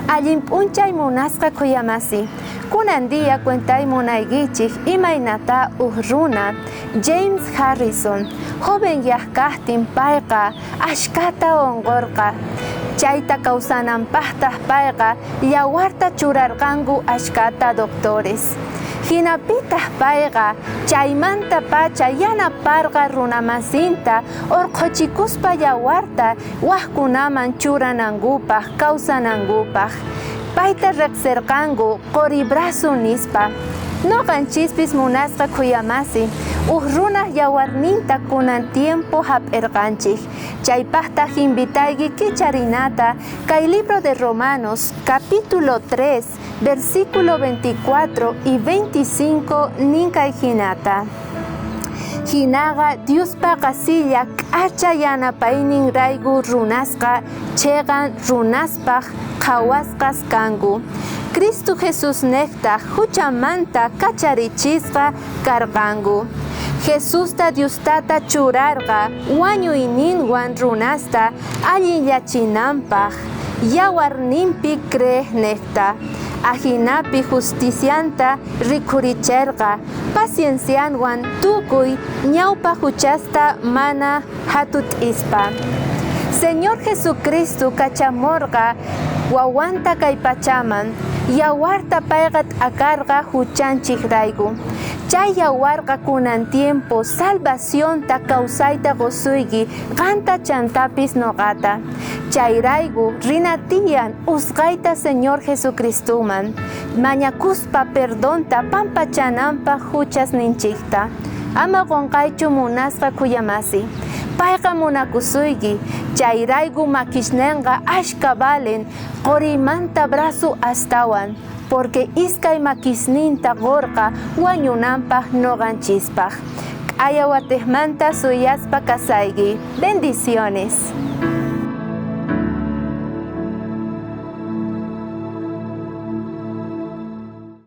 Allin p'unchay munasqa khuyamasi. Kunan día cuentay munaykichej imaynata uj runa, James Harrison, joven yaj kajtin payqa ashkata onqorqa. Chayta kawsananpajtaj payqa yawarta churarqanku ashkata doctores. Jinapitaj payqa chaymantapacha yanaparqa runamasinta orqhochikuspa yawarta wajkunaman churanankupaj kawsanankupaj. Payta rejserqanku qori brazo nispa. Noqanchispis munasqa khuyamasi, uj runaj yawarninta kunan tiempo jap'erqanchej. Chaypajtaj invitayki kicharinata kay libro de Romanos, capítulo 3, versículo 24 y 25 nin kay jinata. Jinaqa Diospa qasilla k'acha yanapayninrayku runasqa cheqan runaspaj qhawasqas kanku. Cristo Jesusnejta juchamanta kacharichisqa karqanku. Jesusta Diostata churarqa wañuyninwan runasta allinyachinanpaj yawarninpi creejnejta. Ajinapi justicianta rikhuricherqa paciencianwan tukuy ñawpa juchasta mana jatut'ispa. Señor Jesucristo kachamorqa wawanta kay pachaman, yawarta payqa t'akarqa juchanchejrayku. Chay yawarqa kunan tiempo salvacionta kawsayta qosuyki qanta chantapis noqata. Chayrayku rina tiyan usqhayta Señor Jesucristoman, mañakuspa perdonta pampachananpaj juchasninchejta. Ama qonqaychu munasqa khuyamasi. Payqa munakusuyki, chayrayku makisnenqa ashka valen qorimanta brazo astawan, porque iskay makisninta qorqa wañunanpaj noqanchispaj. K'aya watejmanta suyaspa kasayki. Bendiciones.